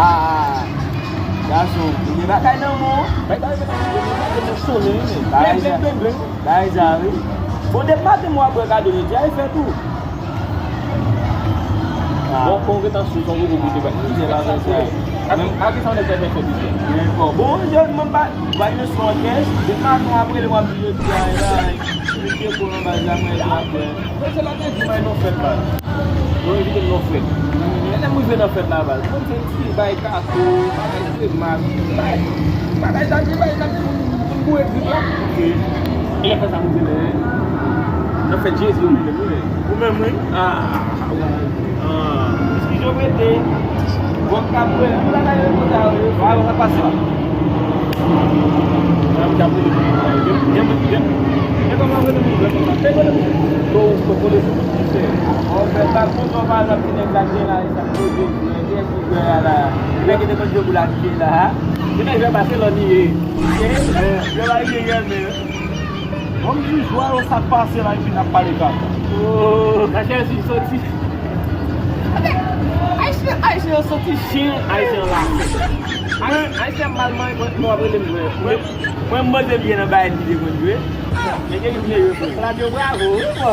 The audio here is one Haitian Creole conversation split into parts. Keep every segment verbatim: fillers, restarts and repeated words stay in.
Ah, gason, ou gen bagay nan men w. Bagay sa, bagay sa, wi. Bon, depi maten m w ap bwè kado jodi a, e fèt ou. Ah. Bon, kon w gentan sou, son gogo goute bak. Misye pa fè sa. A ki, a ki sa w nèk fè fè fèt misye? Bon, jèn, mwen pa, pa gen sou ankès. Depi maten w ap rele, w ap di jodi a, e la, misye bon nan baz la, mwen tou apre. Mwen se la te di mwen non fèt baz. Mwen envite m nan fèt. Men lè m rive nan fèt la baz, mwen se ti bay kato, bagay se mak, bay, bagay sa, ti bay sa, pou, pou, pou boure trip la. Ok. E lè fè sa mwen se lè, nan fèt Jezi, wi, wi. Ou menm, wi. Ah, wi. Ah. Eskize w prete. Bon, k ap wè. Ou la, la, yo, konsa, wi. Wa, sa pase la. Nan, m t ap rele pou mwen. Gen, gen, gen, gen kòman rele pou mwen. Gen kòman rele pou mwen. Bon, bon, bon, bon, bon. Bon, fè pa kontan, pa egzanp, ti nèg la, gen la, e sa, poze, gen, gen, gen, gen, la. Nèg ki te konn jwe boul ak pye la. Gen nèg jwe Barcelone, li ye. Gen, gen, gen, gen, men. Bon, m di jwa yo sa k pase la, epi n ap pale kaka. Oh, nan Chelsea soti. Ayisyen, Ayisyen yo soti chen, Ayisyen an la. Ayisyen, Ayisyen ap mal manje, mwen, mwen ap rele m jwe. Mwen, mwen, m panse m ye nan Bayern ki te konn jwe. Men gen ki vle jwe pou Claudio, bravo, wi, bò.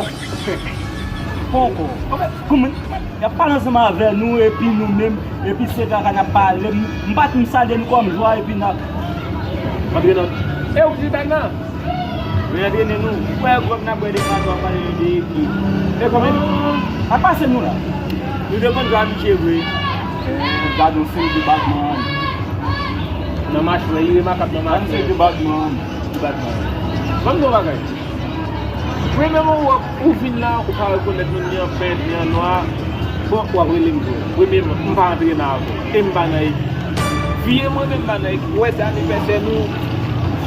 Poko. Kòman, kòman, y ap pale ansanm avè nou, epi nou menm, epi se kaka n ap pale. M, m pa t, m salye nou kòm jwa, epi n ap. Antrenè. E ou ki bèl nan? Men antrene nou. Ou wè gòm n ap bwè de kato ap pale de ekip. E kòman? Sa k pase nou la? Nou te konn jwe a misye vre. Gade yon seri de bagman. Nan match, wè, li remakab nan match. Yon seri de bagman. De bagman. Ban m di yon bagay. Premye moun w ap, ou vin la, ou pa rekonèt nou ni an pèd, ni an nwa. Bon, w ap rele m tou. Premye moun, m pa antre nan avè w. E m pa nan ekip. Fiye mwen menm pa nan ekip. Ou wè se anivèsè nou.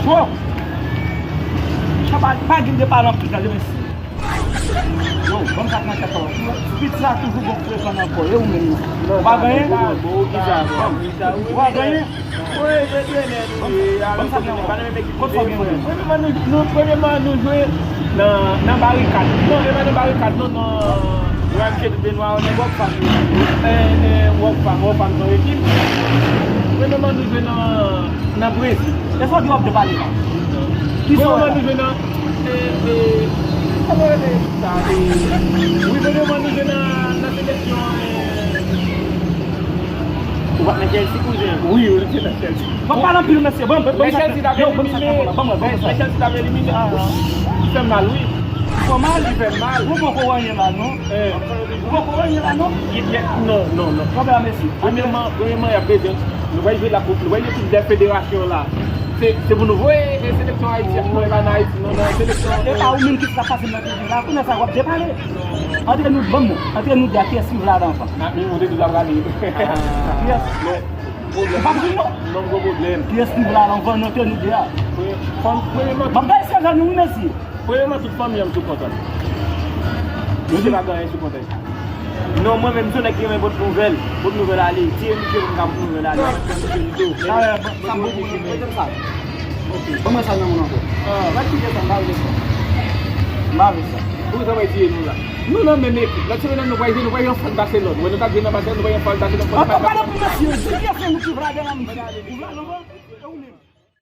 Bon. Sa pa, pa gen de pale anpil, tande mesye. Yo, ban m sa k nan tèt ou. Pit sa toujou gon frekan nan kò. E ou menm yo. Ou pa genyen? Ou pa genyen? Wi, se trennen nou ye, avèk kote nou pa nan menm ekip. Kot fò gen nou? Premyèman, nou, nou, premyèman, nou jwe nan, nan Barikad. Non, e pa nan Barikad, non, nan Royal City de Noir, nan Rock Farm. E, e, Rock Farm, Rock Farm, se yon ekip. Premyèman, nou jwe nan, nan Brezil. E sa w di w ap depale la? Premyèman, nou jwe nan, e, e, kòman rele ekip sa? E, wi, premyèman, nou jwe nan, nan seleksyon, e, Ou pa t nan Chelsea, kouzen? Wi, wi, m te nan Chelsea. Mwen pale anpil, mesye. Bon, bon, lè Chelsea t ap elimine, lè Chelsea t ap elimine, li fè m mal, wi. Li fè mal? Li fè m mal. Ou poko anyen la, non? Eh. Ou poko anyen la, non? Non, non, non. Premyèman, premyèman, y ap bezwen, nou pral jwe la koup, nou pral jwe koup dè federasyon la. Se, se pou nou voye, eh, seleksyon ayisyèn, non, e pa nan Ayiti, non, nan seleksyon. E pa ou menm ki t ap pase nan peyi la, kounye a sa w ap depale. Antre nou, ban m non. Antre nou de a, kiyès ki vle al anvan? Ah, men ou te di w t ap rale. Kiyès? Ou pa di non? Non, gwo pwoblèm. Kiyès ki vle al anvan, non, antre nou de a? Premyèman, m ap gade sèvè nou, wi, mesye. Premyèman, tout fanmi an m tou kontan. Yo di pa gen anyen sou kontan. Non, mwen menm, m se yon nèg ki renmen pote nouvèl. Pote nouvèl ale. Tiye misye pou m ka pote nouvèl ale. Sa bon pou mwen, mwen sa. Ok. Ban mwen sa nan men w ankò. Ah, va kite sa, m pa vle sa. M pa vle sa. Poukisa w bay tiye nou la? Nou nan menm ekip. Lòt semèn nan nou pral jwe, nou pral jwe ansanm Barcelone. Wè nou t ap jwe nan Barcelone, nou pral jwe ansanm Barcelone. Ankò, pa nan pou mesye, di kiyès se nou ki vle al anvan, mesye. Ou vle al anvan?